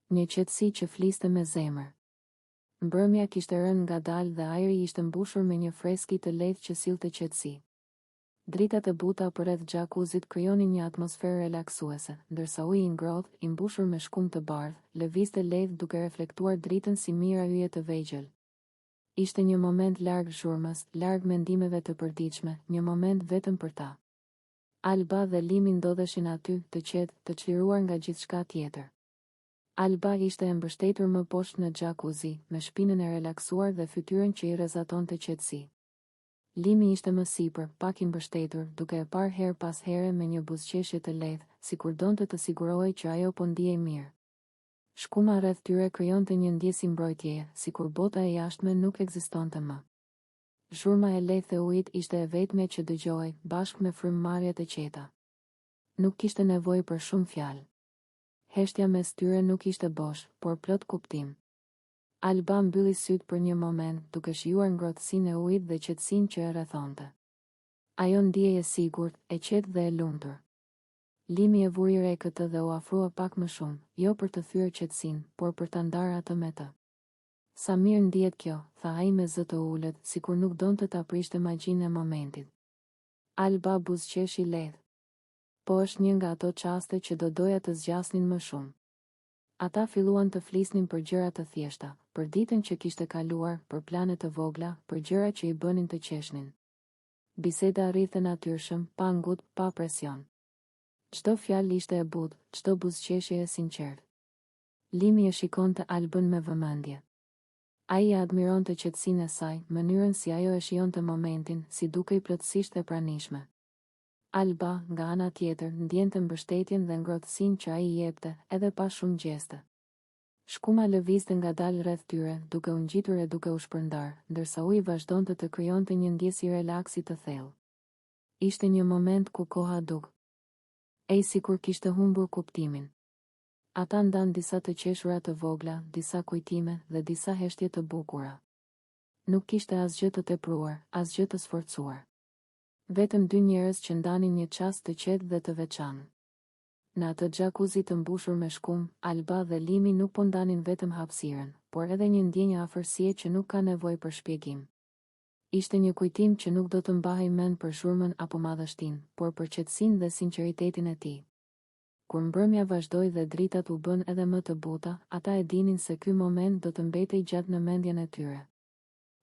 Një qetësi që fliste me zemër. Mbrëmja kishte rënë ngadalë dhe ajri ishte mbushur me një freski të lehtë që sillte qetësi. Dritat e buta përreth xhakuzit krijonin një atmosferë relaksuese, ndërsa uji i ngrohtë, i mbushur me shkumë të bardhë, lëvizte lehtë duke reflektuar dritën si mijëra yje të vegjël. Ishte një moment larg zhurmës, larg mendimeve të përditshme, një moment vetëm për ta. Alba dhe Limi ndodheshin aty, të qetë, të çliruar nga gjithçka tjetër. Alba ishte e mbështetur më poshtë në xhakuzi, me shpinën e relaksuar dhe fytyrën që i rrezatonte qetësi. Limi ishte më sipër, pak i mbështetur, duke e parë herë pas here me një buzëqeshje të lehtë, sikur donte të sigurohej që ajo po ndihej mirë. Shkuma rreth tyre krijonte një ndjesi mbrojtjeje, sikur bota e jashtme nuk ekzistonte më. Zhurma e lehtë e ujit ishte e vetmja që dëgjohej, bashkë me frymëmarrjet e qeta. Nuk kishte nevojë për shumë fjalë. Heshtja mes tyre nuk ishte bosh, por plot kuptim. Alba mbylli sytë për një moment, duke shijuar ngrohtësinë e ujit dhe qetësinë që e rrethonte. Ajo ndihej e sigurt, e qetë dhe e lumtur. Limi e vuri re këtë dhe u afrua pak më shumë, jo për të thyer qetësinë, por për ta ndarë atë me të. Sa mirë ndihet kjo, tha ai me zë të ulët, sikur nuk donte ta prishte magjinë e momentit. Alba buzëqeshi lehtë. Po është një nga ato çaste që do doja të zgjasnin më shumë. Ata filluan të flisnin për gjëra të thjeshta, për ditën që kishte kaluar, për plane të vogla, për gjëra që i bënin të qeshnin. Biseda rridhte natyrshëm, pa ngut, pa presion. Çdo fjalë ishte e butë, çdo buzëqeshje e sinqertë. Limi e shikonte Albën me vëmendje. Ai e admironte qetësinë e saj, mënyrën si ajo e shijonte momentin, si dukej plotësisht e pranishme. Alba, nga ana tjetër, ndjente mbështetjen dhe ngrohtësinë që ai i jepte, edhe pa shumë gjeste. Shkuma lëvizte ngadalë rreth tyre, duke u ngjitur e duke u shpërndarë, ndërsa uji vazhdonte të krijonte një ndjesi relaksi të thellë. Ishte një moment ku koha dukej sikur kishte humbur kuptimin. Ata ndanë disa të qeshura të vogla, disa kujtime dhe disa heshtje të bukura. Nuk kishte asgjë të tepruar, asgjë të sforcuar. Vetëm dy njerëz që ndanin një çast të qetë dhe të veçantë. Në atë xhakuzi të mbushur me shkumë, Alba dhe Limi nuk po ndanin vetëm hapësirën, por edhe një ndjenjë afërsie që nuk ka nevojë për shpjegim. Ishte një kujtim që nuk do të mbahej mend për zhurmën apo madhështinë, por për qetësinë dhe sinqeritetin e tij. Kur mbrëmja vazhdoi dhe dritat u bënë edhe më të buta, ata e dinin se ky moment do të mbetej gjatë në mendjen e tyre.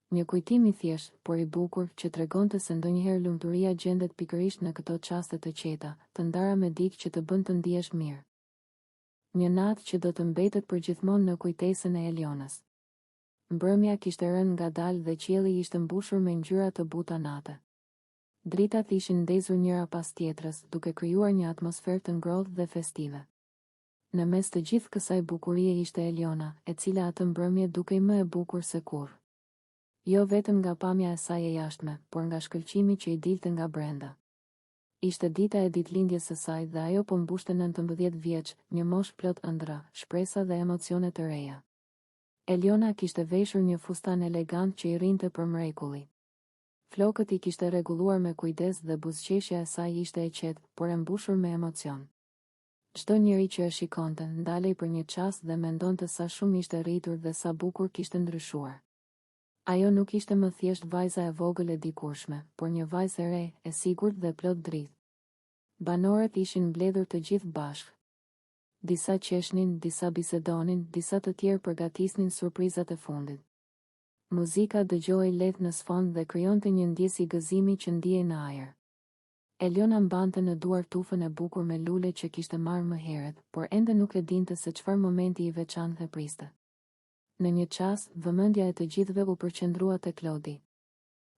Një kujtim i thjeshtë, por i bukur, që tregonte se ndonjëherë lumturia gjendet pikërisht në këto çaste të qeta, të ndara me dikë që të bën të ndihesh mirë. Një natë që do të mbetet përgjithmonë në kujtesën e Elionës. Mbrëmja kishte rënë ngadalë dhe qielli ishte mbushur me ngjyra të buta nate. Dritat ishin ndezur njëra pas tjetrës, duke krijuar një atmosferë të ngrohtë dhe festive. Në mes të gjithë kësaj bukurie ishte Eliona, e cila atë mbrëmje dukej më e bukur se kurrë. Jo vetëm nga pamja e saj e jashtme, por nga shkëlqimi që i dilte nga brenda. Ishte dita e ditëlindjes së saj dhe ajo po mbushte 19 vjeç, një moshë plot ëndrra, shpresa dhe emocione të reja. Eliona kishte veshur një fustan elegant që i rrinte për mrekulli. Flokët i kishte rregulluar me kujdes dhe buzëqeshja e saj ishte e qetë, por e mbushur me emocion. Çdo njeri që e shikonte, ndalej për një çast dhe mendonte sa shumë ishte rritur dhe sa bukur kishte ndryshuar. Ajo nuk ishte më thjesht vajza e vogël e dikurshme, por një vajzë e re, e sigurt dhe plot dritë. Banorët ishin mbledhur të gjithë bashkë. Disa qeshnin, disa bisedonin, disa të tjerë përgatisnin surprizat e fundit. Muzika dëgjohej lehtë në sfond dhe krijonte një ndjesi gëzimi që ndihej në ajër. Eliona mbante në duar tufën e bukur me lule që kishte marrë më herët, por ende nuk e dinte se çfarë momenti i veçantë e priste. Në një çast, vëmendja e të gjithëve u përqendrua te Klodi.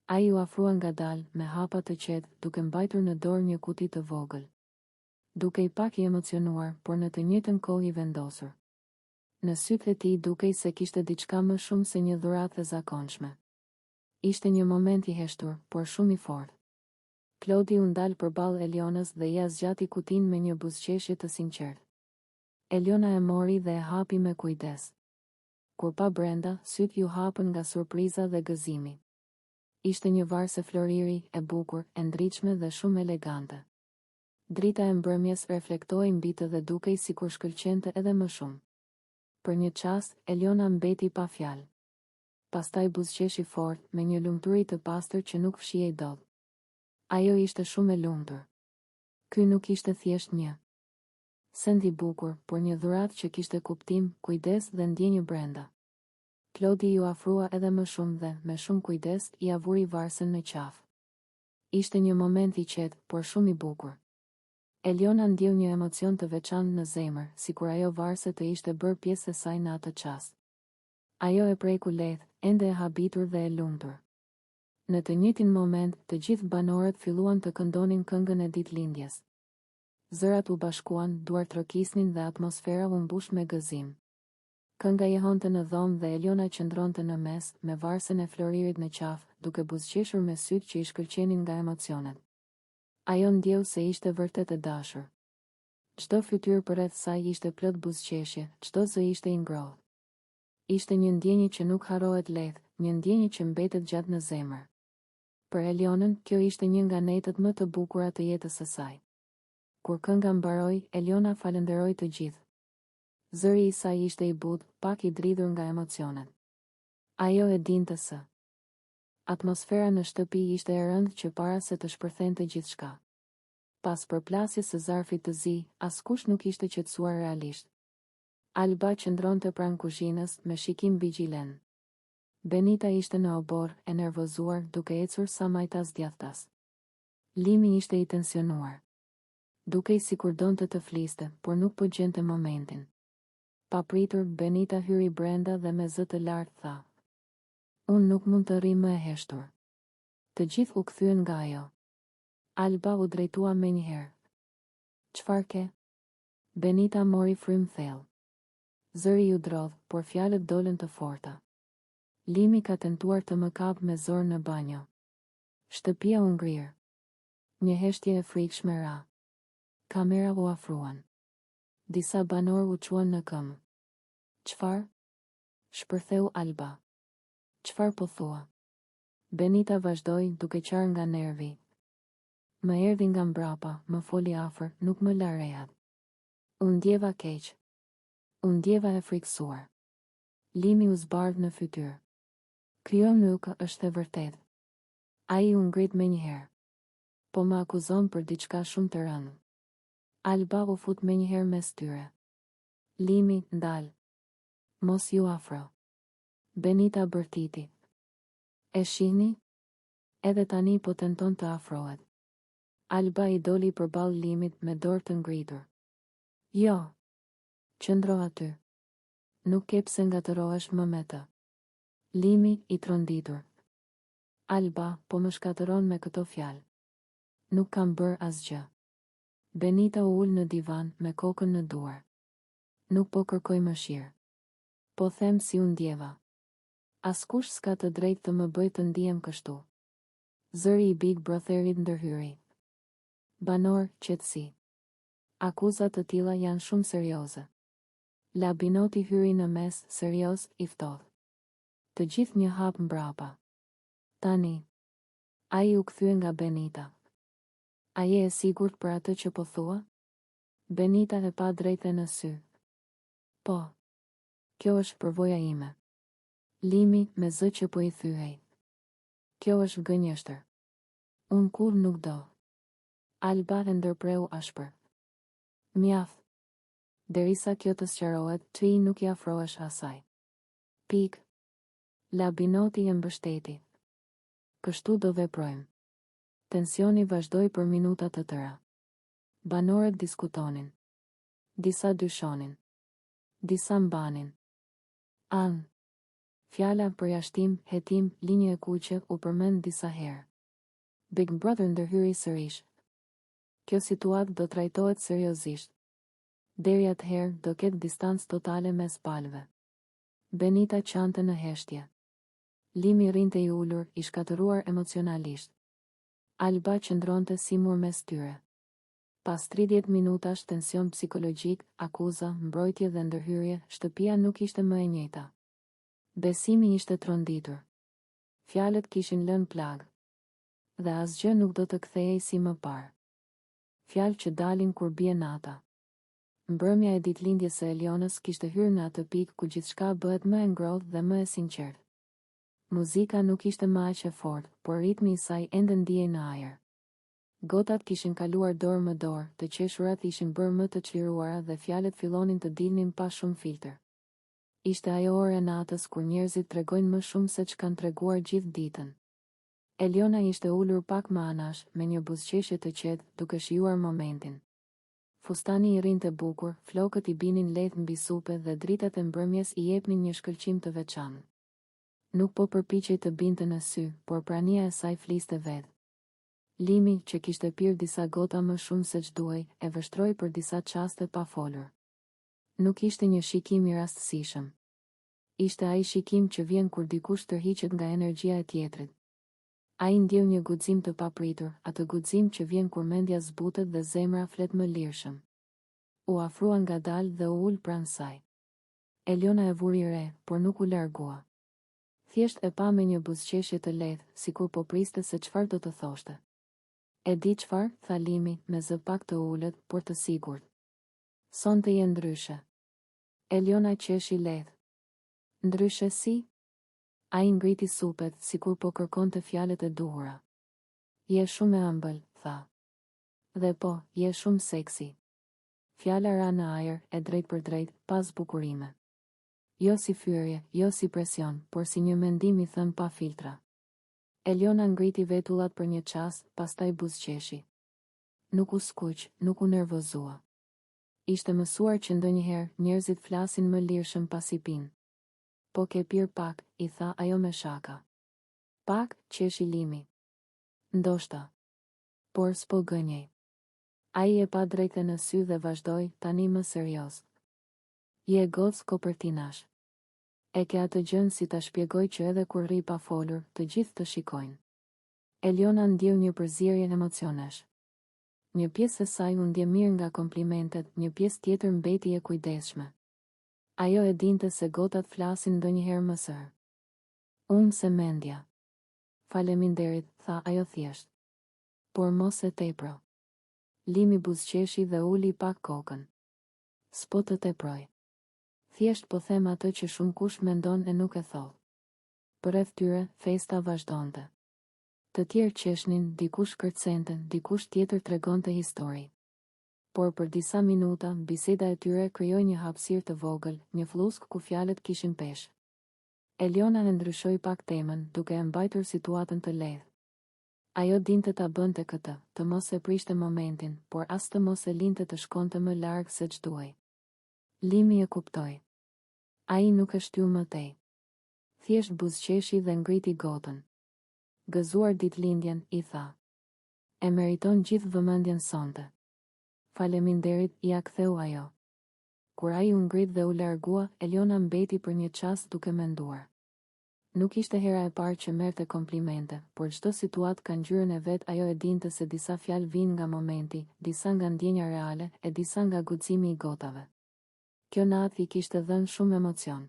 Ai u afrua ngadalë, me hapa të qetë, duke mbajtur në dorë një kuti të vogël. Dukej pak i emocionuar, por në të njëjtën kohë i vendosur. Në sytë e tij dukej se kishte diçka më shumë se një dhuratë e zakonshme. Ishte një moment i heshtur, por shumë i fortë. Klodi u ndal përballë Elionës dhe ia zgjati kutinë me një buzëqeshje të sinqertë. Eliona e mori dhe e hapi me kujdes. Kur pa brenda, sytë iu hapën nga surpriza dhe gëzimi. Ishte një varëse floriri, e bukur, e ndritshme dhe shumë elegante. Drita e mbrëmjes reflektohej mbi të dhe dukej sikur shkëlqente edhe më shumë. Për një çast, Eliona mbeti pa fjalë. Pastaj buzëqeshi fort, me një lumturi të pastër që nuk fshihej dot. Ajo ishte shumë e lumtur. Ky nuk ishte thjesht një send i bukur, por një dhuratë që kishte kuptim, kujdes dhe ndjenjë brenda. Klodi iu afrua edhe më shumë dhe, me shumë kujdes, ia vuri varësen në qafë. Ishte një moment i qetë, por shumë i bukur. Eliona ndjeu një emocion të veçantë në zemër, sikur ajo varëse të ishte bërë pjesë e saj në atë çast. Ajo e preku lehtë, ende e habitur dhe e lumtur. Në të njëjtin moment, të gjithë banorët filluan të këndonin këngën e ditëlindjes. Zërat u bashkuan, duartrokisnin dhe atmosfera u mbush me gëzim. Kënga jehonte në dhomë dhe Eliona qëndronte në mes, me varësen e floririt në qafë, duke buzëqeshur me sytë që i shkëlqenin nga emocionet. Ajo ndjeu se ishte vërtet e dashur. Çdo fytyrë përreth saj ishte plot buzëqeshje, çdo zë ishte i ngrohtë. Ishte një ndjenjë që nuk harrohet lehtë, një ndjenjë që mbetet gjatë në zemër. Për Elionën, kjo ishte një nga netët më të bukura të jetës së saj. Kur kënga mbaroi, Eliona falënderoi të gjithë. Zëri i saj ishte i butë, pak i dridhur nga emocionet. Ajo e dinte se atmosfera në shtëpi ishte e rëndë që para se të shpërthente gjithçka. Pas përplasjes së zarfit të zi, askush nuk ishte qetësuar realisht. Alba qëndronte pranë kuzhinës, me shikim vigjilent. Benita ishte në oborr, e nervozuar, duke ecur sa majtas djathtas. Limi ishte i tensionuar. Dukej sikur donte të fliste, por nuk po gjente momentin. Papritur, Benita hyri brenda dhe me zë të lartë tha. Unë nuk mund të rri më e heshtur. Të gjithë u kthyen nga ajo. Alba u drejtua menjëherë. Çfarë ke? Benita mori frymë thellë. Zëri iu drodh, por fjalët dolën të forta. Limi ka tentuar të më kapë me zor në banjo. Shtëpia u ngrirë. Një heshtje e frikshme ra. Kamera u afruan. Disa banorë u çuan në këmbë. Çfarë? Shpërtheu Alba. Çfarë po thua? Benita vazhdoi, duke qarë nga nervi. Më erdhi nga mbrapa, më foli afër, nuk më la rehat. U ndjeva keq. U ndjeva e frikësuar. Limi u zbardh në fytyrë. Kjo nuk është e vërtetë. Ai u ngrit menjëherë. Po më akuzon për diçka shumë të rëndë. Alba u fut menjëherë mes tyre. Limi, ndal. Mos iu afro. Benita bërtiti. E shihni? Edhe tani po tenton të afrohet. Alba i doli përballë Limit me dorë të ngritur. Jo! Qëndro aty. Nuk ke pse ngatërrohesh më me të. Limi, i tronditur. Alba, po më shkatërron me këto fjalë. Nuk kam bërë asgjë. Benita u ul në divan, me kokën në duar. Nuk po kërkoj mëshirë. Po them si u ndjeva. Askush s'ka të drejtë të më bëjë të ndihem kështu. Zëri i Big Brotherit ndërhyri. Banorë, qetësi. Akuza të tilla janë shumë serioze. Labinoti hyri në mes, serioz, i ftohtë. Të gjithë një hap mbrapa. Tani. Ai u kthye nga Benita. A je e sigurt për atë që po thua? Benita e pa drejt e në sy. Po. Kjo është përvoja ime. Limi, me zë që po i thyhej. Kjo është gënjeshtër. Unë kurrë nuk do. Alba e ndërpreu ashpër. Mjaft. Derisa kjo të sqarohet, ti nuk i afrohesh asaj. Pikë. Labinoti e mbështeti. Kështu do veprojmë. Tensioni vazhdoi për minuta të tëra. Banorët diskutonin. Disa dyshonin. Disa mbanin. Anë. Fjala përjashtim, hetim, linjë e kuqe u përmend disa herë. Big Brother ndërhyri sërish. Kjo situatë do trajtohet seriozisht. Deri atëherë, do ketë distancë totale mes palëve. Benita qante në heshtje. Limi rrinte i ulur, i shkatërruar emocionalisht. Alba qëndronte si mur mes tyre. Pas 30 minutash tension psikologjik, akuza, mbrojtje dhe ndërhyrje, shtëpia nuk ishte më e njëjta. Besimi ishte tronditur. Fjalët kishin lënë plagë. Dhe asgjë nuk do të kthehej si më parë. Fjalë që dalin kur bie nata. Mbrëmja e ditëlindjes së Elionës kishte hyrë në atë pikë ku gjithçka bëhet më e ngrohtë dhe më e sinqertë. Muzika nuk ishte më aq e fortë, por ritmi i saj ende ndihej në ajër. Gotat kishin kaluar dorë më dorë, të qeshurat ishin bërë më të çliruara dhe fjalët fillonin të dilnin pa shumë filtër. Ishte ajo orë e natës kur njerëzit tregojnë më shumë seç kanë treguar gjithë ditën. Eliona ishte ulur pak më anash, me një buzëqeshje të qetë, duke shijuar momentin. Fustani i rrinte bukur, flokët i binin lehtë mbi supe dhe dritat e mbrëmjes i jepnin një shkëlqim të veçantë. Nuk po përpiqej të binte në sy, por prania e saj fliste vetë. Limi, që kishte pirë disa gota më shumë seç duhej, e vështroi për disa çaste pa folur. Nuk ishte një shikim i rastësishëm. Ishte ai shikim që vjen kur dikush tërhiqet nga energjia e tjetrit. Ai ndjeu një guxim të papritur, atë guxim që vjen kur mendja zbutet dhe zemra flet më lirshëm. U afrua ngadalë dhe u ul pranë saj. Eliona e vuri re, por nuk u largua. Thjesht e pa me një buzëqeshje të lehtë, sikur po priste se çfarë do të thoshte. E di çfarë, tha Limi, me zë pak të ulët, por të sigurt. Sonte je ndryshe. Eliona qeshi lehtë. Ndryshe si? Ai ngriti supet, sikur po kërkonte fjalët e duhura. Je shumë e ëmbël, tha. Dhe po, je shumë seksi. Fjala ra në ajër, e drejtpërdrejtë, pa zbukurime. Jo si fyerje, jo si presion, por si një mendim i thënë pa filtra. Eliona ngriti vetullat për një çast, pastaj buzëqeshi. Nuk u skuq, nuk u nervozua. Ishte mësuar që ndonjëherë, njerëzit flasin më lirshëm pasi pinë. Po ke pirë pak, i tha ajo me shaka. Pak, qeshi Limi. Ndoshta. Por s'po gënjej. Ai e pa drejt e në sy dhe vazhdoi, tani më serioz. Je gocë kopertinash. E ke atë gjënë si ta shpjegoj që edhe kur rri pa folur, të gjithë të shikojnë. Eliona ndjeu një përzierje emocionesh. Një pjesë e saj u ndje mirë nga komplimentet, një pjesë tjetër mbeti e kujdesshme. Ajo e dinte se gotat flasin ndonjëherë më së unë se mendja. Faleminderit, tha ajo thjesht. Por mos e tepro. Limi buzëqeshi dhe uli pak kokën. S'po të teproj. Thjesht po them atë që shumëkush mendon e nuk e thotë. Përreth tyre, festa vazhdonte. Të tjerë qeshnin, dikush kërcente, dikush tjetër tregonte histori. Por për disa minuta, biseda e tyre krijoi një hapësirë të vogël, një flluskë ku fjalët kishin peshë. Eliona e ndryshoi pak temën, duke e mbajtur situatën të lehtë. Ajo dinte ta bënte këtë, të mos e prishte momentin, por as të mos e linte të shkonte më larg seç duhej. Limi e kuptoi. Ai nuk e shtyu më tej. Thjesht buzëqeshi dhe ngriti gotën. Gëzuar ditëlindjen, i tha. E meriton gjithë vëmendjen sonte. Faleminderit, ia ktheu ajo. Kur ai u ngrit dhe u largua, Eliona mbeti për një çast duke menduar. Nuk ishte hera e parë që merrte komplimente, por çdo situatë ka ngjyrën e vet ajo e dinte se disa fjalë vijnë nga momenti, disa nga ndjenja reale, e disa nga guximi i gotave. Kjo natë i kishte dhënë shumë emocion.